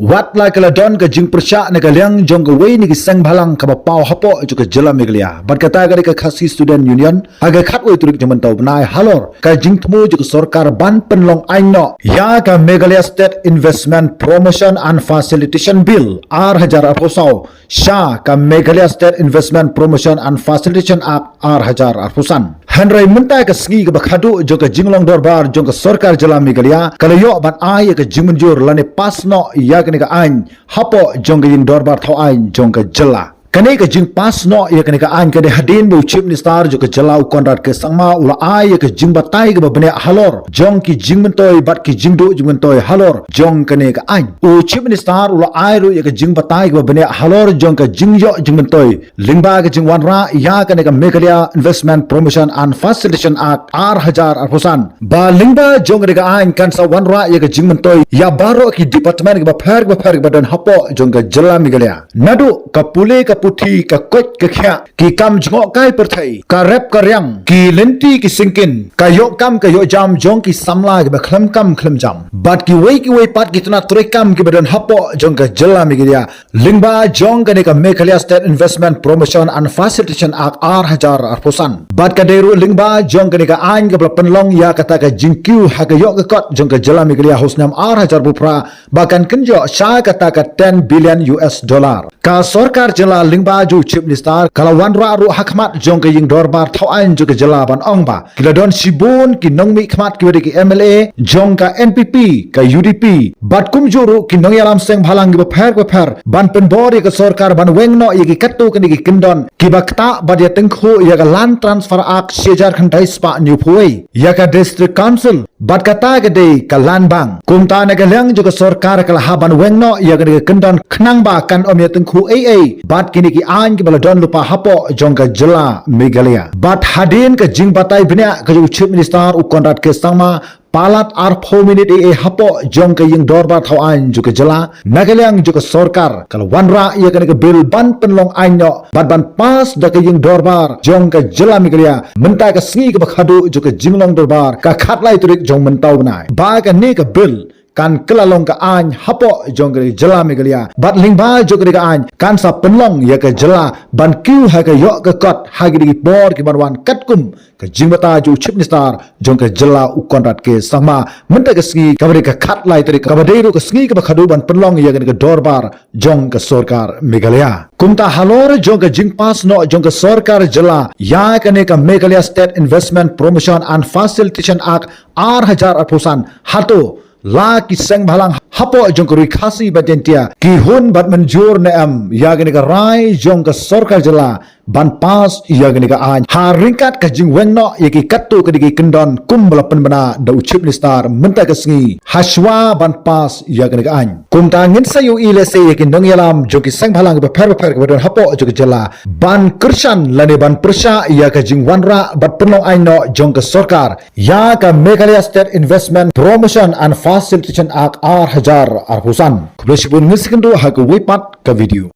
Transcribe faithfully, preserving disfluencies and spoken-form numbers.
Wat la ka la don ka jingpyrshah na ka liang jong kawei na ki seng bhalang kaba paw hapoh jong ka jylla Meghalaya bad kata ka dei ka Khasi Student Union, ha ka khatwei tarik jong mynta u bnai halor ka jingthmu jong ka sorkar ban pynlong aiñ noh ïa ka Meghalaya State Investment Promotion and Facilitation Bill ar hajar arphew saw sha ka Meghalaya State Investment Promotion and Facilitation Act ar hajar arphew san. Hynrei mynta ka sngi kaba khadduh jong ka jinglong dorbar jong ka sorkar jylla Meghalaya ka la ïoh ban ai ïa ka jingmynjur lane pass noh ïa kane ka aiñ hapoh jong ka ïing dorbar thaw aiñ jong ka jylla. Kane ka jingpass noh ïa kane ka aiñ ka dei hadien ba u Chief Minister jong ka jylla u Conrad K Sangma u la ai ïa ka jingbatai kaba bniah halor jong ki jingmyntoi bad ki jingduh jingmyntoi halor jong kane ka aiñ. U Chief Minister u la ai ruh ïa ka jingbatai kaba bniah halor jong ka jingïoh jingmyntoi lyngba ka jingwanrah ïa kane ka Meghalaya Investment Promotion and Facilitation Act ar hajar arphew san. Ba lyngba jong kane ka aiñ kan sa wanrah ïa ka jingmyntoi ïa baroh ki department kiba pher kiba pher kiba don hapoh jong ka jylla Meghalaya. Naduh ka pule ka puthi, ka koit ka khiah, ki kam jngohkai pyrthei, ka rep ka riang, ki lynti ki syngkien, ka ïoh kam ka ïoh jam jong ki samla kiba khlem kam khlem jam bad kiwei kiwei pat ki tnat treikam kiba don hapoh jong ka jylla Meghalaya lyngba jong kane ka Meghalaya State Investment Promotion and Facilitation Act ar hajar arphew san. Bad ka dei ruh lyngba jong kane ka aiñ kaba la pynlong ïa kata ka jingkiew ha ka ïoh ka kot jong ka jylla Meghalaya ha u snem ar hajar arphew phra ba kan kynjoh sha kata ka ten billion U S dollar. Ka sorkar jylla lyngba jong u Chief Minister ka la wanrah ruh ha khmat jong ka ïing dorbar thaw aiñ jong ka jylla ban ong ba ki la don shibun ki nongmihkhmat kiba dei ki M L A jong ka N P P, ka U D P bad kumjuh ruh ki nongïalam seng bhalang kiba pher kiba pher ban pynbor ïa ka sorkar ban weng noh ïa ki katto katne ki kyndon kiba ktah bad ïa tyngkhuh ïa ka Land Transfer Act shi hajar khyndai spah hynñiewphew wei, ïa ka District Council bad kata ka dei ka Land Bank. Kumta na ka liang jong ka sorkar ka la hap ban weng noh ïa kane ka kyndon khnang ba kan ym ïa tyngkhuh ei ei bad kine ki aiñ kiba la don lypa hapoh jong ka jylla Meghalaya. Bad hadien ka jingbatai bniah ka jong u Chief Minister u Conrad K Sangma, palat arphew minit ei ei hapoh jong ka ïing dorbar thaw aiñ jong ka jylla, na ka liang jong ka sorkar ka la wanrah ïa kane ka bill ban pynlong aiñ noh bad ban pass da ka ïing dorbar jong ka jylla Meghalaya mynta ka sngi kaba khadduh jong ka jinglong dorbar, ka khatlai tarik jong mynta u bnai, ba kane ka bill kan kylla long ka aiñ hapoh jong ka jylla Meghalaya bad lyngba jong ka aiñ kan sa pynlong ïa ka jylla ban kiew ha ka ïoh ka kot ha ki dei ki por ki ban wan katkum ka jingbatai jong u Chief Minister jong ka jylla u Conrad K Sangma mynta ka sngi kaba dei ka khatlai tarik kaba dei ruh ka sngi kaba khadduh ban pynlong ïa kane ka dorbar jong ka sorkar Meghalaya. Kumta halor jong ka jingpass noh jong ka sorkar jylla ïa kane ka Meghalaya State Investment Promotion and Facilitation Act ar hajar arphew san, hato la ki seng bhalang hapoh jong ka Ri Khasi bad Jaiñtia ki hun bad mynjur ne em ïa kane ka rai jong ka sorkar jylla ban pass ïa kane ka aiñ ha ryngkat ka jingweng noh ïa ki katto katne ki kyndon kumba la pynbna da u Chief Minister mynta ka sngi hashwa ban pass ïa kane ka aiñ. Kumta ngin sa ïohi lehse ïa ki nongïalam jong ki seng bhalang kiba pher bapher kiba don hapoh jong ka jylla ban kyrshan lane ban pyrshah ïa ka jingwanrah bad pynlong aiñ noh jong ka sorkar ïa ka Meghalaya State Investment Promotion and Facilitation Act ar hajar arphew san. Khublei shibun, ngin sa ïakynduh ha kawei pat ka video.